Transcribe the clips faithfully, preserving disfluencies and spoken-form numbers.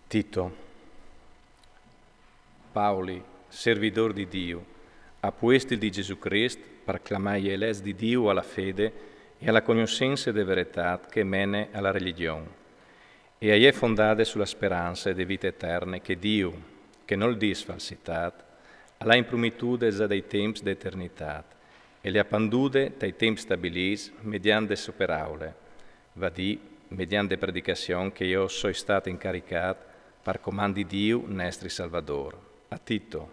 Tito. Pauli, servidôr di Diu, apuestil di Gesù Crist, par clamâ i elets di Diu a la fede e a la cognossense de veretât che e mene a la religjon, e e je fondade su la speranse de vite eterne che Diu, che nol dîs falsitât, al à imprumitude za dai temps de eternitât, e le à pandude tai temps stabilîts mediant de sô peraule, va dî, mediant de predicassion che jo soi stât incaricât par comant di Diu nestri Salvadôr. A Tito.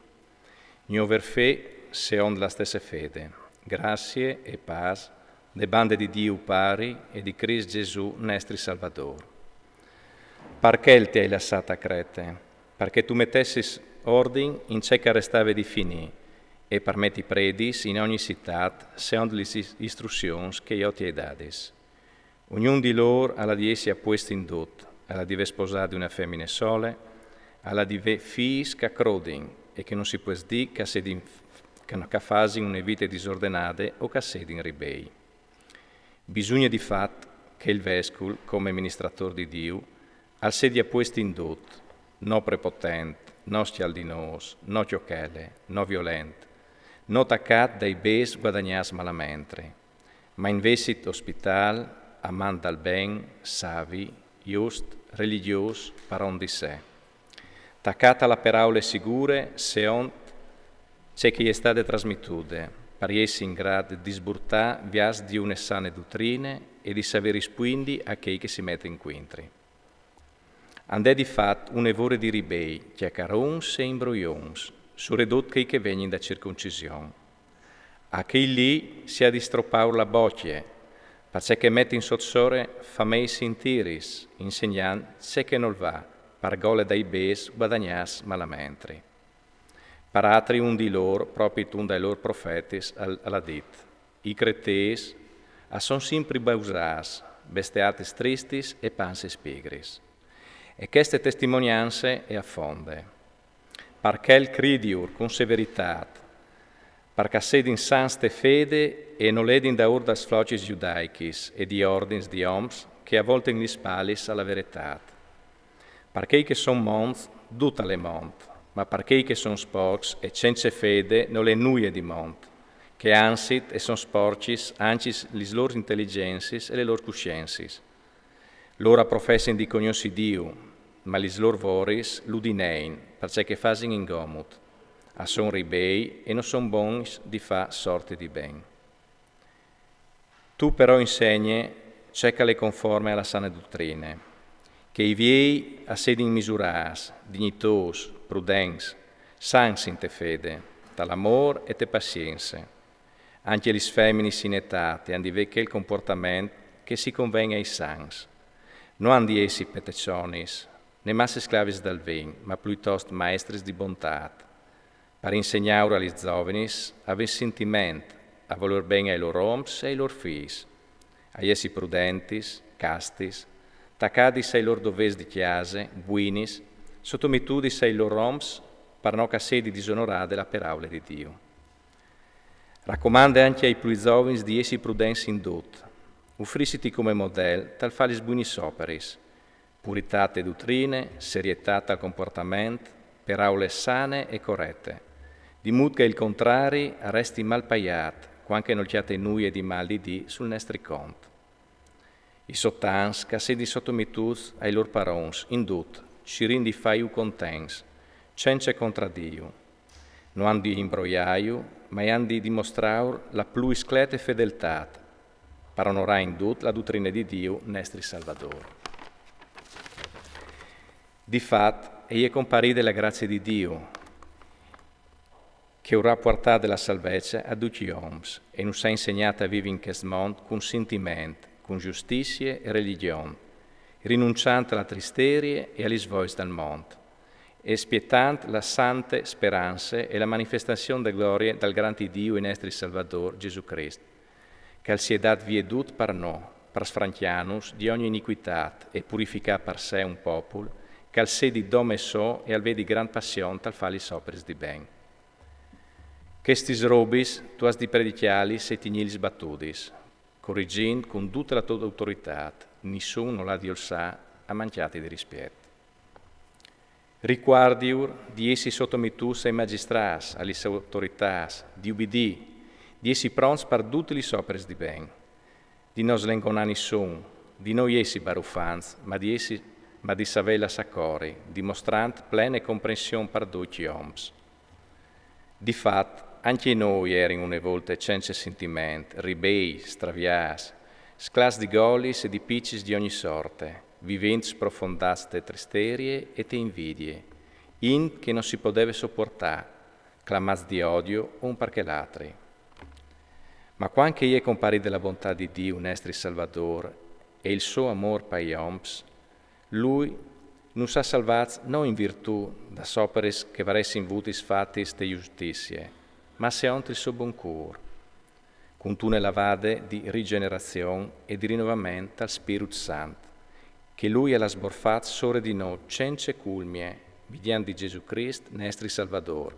Gno verfé seont la stesse fede. Grazie e pâs de bande di Diu Pari e di Crist Gesù nestri Salvadôr. Par chel ti ai lassât a Crete, par che tu metessis ordin in ce che al restave di finî, e par meti predis in ogni citât seont lis is-, istruzions che jo ti ai dadis. Ognun di lôr al à di jessi apuest in dut, al à di vê sposât di une femine sole, al à di vê fîs che a crodin e che no si pues dî che a sedin f-, che no, che a fasin une vite disordenade o che a sedin ribei. Bisugne di fat che il vescul, come ministratôr di Diu, al sedi apuest in dut, no prepotent, no scjaldinôs, no cjochele, no violent, no tacât dai bês guadagnâts malamentri, ma invezit ospitâl, amant dal ben, savi, just, religjôs, paron di se. Tacât a la peraule sigure seont ce che i è stade trasmitude, par jessi in grât di sburtâ viers di une sane dutrine e di savê rispuindi a chei che si metin cuintri. And è di fat une vore di ribei, cjacarons e imbroions, suredut chei che vegnin da circoncision. A chei li si à di stropâur la bocje, parcè che a metin sot sore fameis intiris, insegnant ce che nol va, par gole dai bês guadagnâts malamentri. Par altri un di lôr, propit un dai lôr profetis, al, al à dit: I cretês a son simpri bausâts, besteatis tristis e pansis pigris. E cheste testimoniance e à fonde. Par chel cridiur cun severitât, par che a sedin sans te fede e no ledin daûr das flocis judaichis e di ordins di oms che a voltin lis spalis a la veretât. Par chei che son monts, dut al è mont, ma par chei che son sporcs e cence fede nol è nuie di mont, che anzit e son sporcis ancje lis lôr inteligencis e lis lôr cussiencis. Lôr a professin di cognossi Diu, ma lis lôr voris lu dinein, parcè che a fasin ingomut. A son ribei e no son bogns di fâ sorti di ben. Tu però insegne ce che al è conforme a la sane dutrine, che i viei a sedin misurâts, dignitôs, prudents, sans inte fede, tal amôr e te pazience. Ancje lis feminis in etât e àn di vê chel compuartament che si conven ai sans. No àn di jessi peteçonis, ne masse sclavis dal vin, ma pluitost maestris di bontât, par insegnâur a lis zovinis a vê sintiment, a volôr ben ai lôr oms e ai lôr fîs, a jessi prudentis, castis, tacadis ai lôr dovês di cjase, buinis, sotometudis ai lôr oms, par no che a sedi disonorade la peraule di Diu. Racomande ancje ai plui zovins di jessi prudents in dut, ufrissiti come model tal fâ lis buinis operis, puritât te dutrine, serietât tal compuartament, peraules sane e corete, di mût che il contrari a resti mal paiât, cuant che nol cjate nuie di mâl di dî sul nestri cont. I sotans che a sedin sotometûts ai lôr parons in dut, cirint di fâju contents, cence contradîju. No àn di imbroiâju, ma i àn di dimostrâur la plui sclete fedeltât, par onorâ in dut la dutrine di Diu, nestri Salvadôr. Di fat, e je comparide la gracie di Diu, che ur à puartade la salvece a ducj i oms, e nus à insegnât a vivi in chest mont cun sintiment, cun justizie e religjon, rinunciant a la tristerie e a lis voiis dal mont, e spietant la sante speranse e la manifestazion de glorie dal grant Diu e nestri Salvadôr Gesù Crist, che al si è dât vie dut par nô, par sfrancjânus di ogni inicuitât e purificâ par se un popul, che al sedi dome so e al vedi grant passion tal fâ lis operis di ben. Chestis robis tu âs di predicjâlis e tignîlis batudis, corigint cun dute la tô autoritât, nissun nol à di olsâ a mancjâti di rispiet. Ricuardiur di essi sotomitûts ai magistrâts, a lis autoritâts, di ubidî, di essi pronts par dutis lis operis di ben, di no slengonâ nissun, di no jessi barufants, ma di jessi, ma di savê lassâ cori, dimostrant plene comprension par ducj i oms. Di fat, ancje nô jerin une volte cence sintiment, ribei, straviâts, sclats di golis e di piçis di ogni sorte, vivint sprofondâts te tristerie e te invidie, int che no si podeve sopuartâ, clamâts di odie un par chel altri. Ma cuant che e je comparide la bontât di Diu nestri Salvadôr e il so amôr pai oms, lui nus à salvâts no in virtût das operis che varessin vût issût fatis te justizie, ma seont il so bon cûr, cuntune lavade di rigenerazion e di rinovament dal Spirut Sant, che lui al à sborfât sore di nô cence culmie, midiant di Jesù Crist nestri Salvadôr,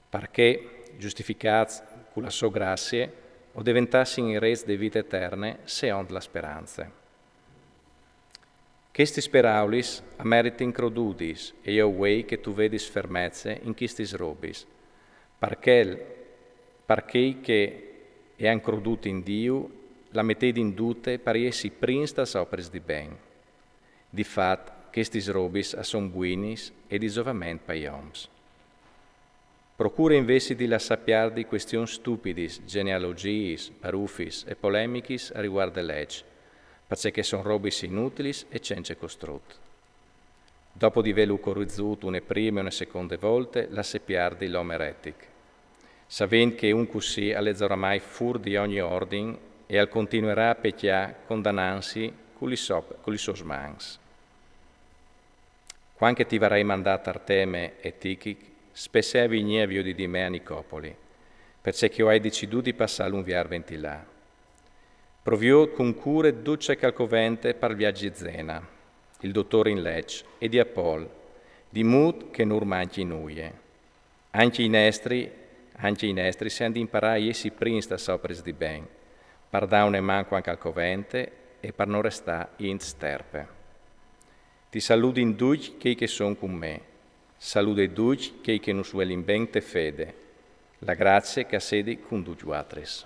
par che, justificâts cu la sô grazie, o deventassin erêts de vite eterne seont la sperance. Chestis peraulis a meritin crodudis, e jo vuei che tu vedis fermece in chestis robis, par chei, par chei che e àn crodût in Diu, la metedin dute par jessi prins das operis di ben. Di fat, chestis robis a son buinis e di zovament pai oms. Procure invezit di lassâ piardi cuestions stupidis, genealogiis, barufis e polemichis a rivuart de leç, parcè che a son robis inutilis e cence costrut. Dopo di vêlu corizût une prime e une seconde volte, lasse piardi l'om eretic, savint che un cussì al è za oramai fûr di ogni ordin e al continuarà a pecjâ condanantsi cu lis op-, cu lis sôs mans. Cuant che ti varai mandât Arteme e Tichich, spessee a vignî a viodi di me a Nicopoli, parcè che o ai decidût di passâ l'unvier venti là. Proviôt cun cure dut ce che al covente par il viaç di Zena, il dotôr in leç e di Apol, di mût che nus mancjin nuie. Ancje i nestris, ancje i nestris a àn di imparâ a jessi prins das operis di ben, par dâ une man cuant che al covente e par no restâ int sterpe. Ti saludin ducj chei che a son cun me. Salude ducj chei che nus vuelin ben te fede. La gracie che e sedi cun ducj vualtris.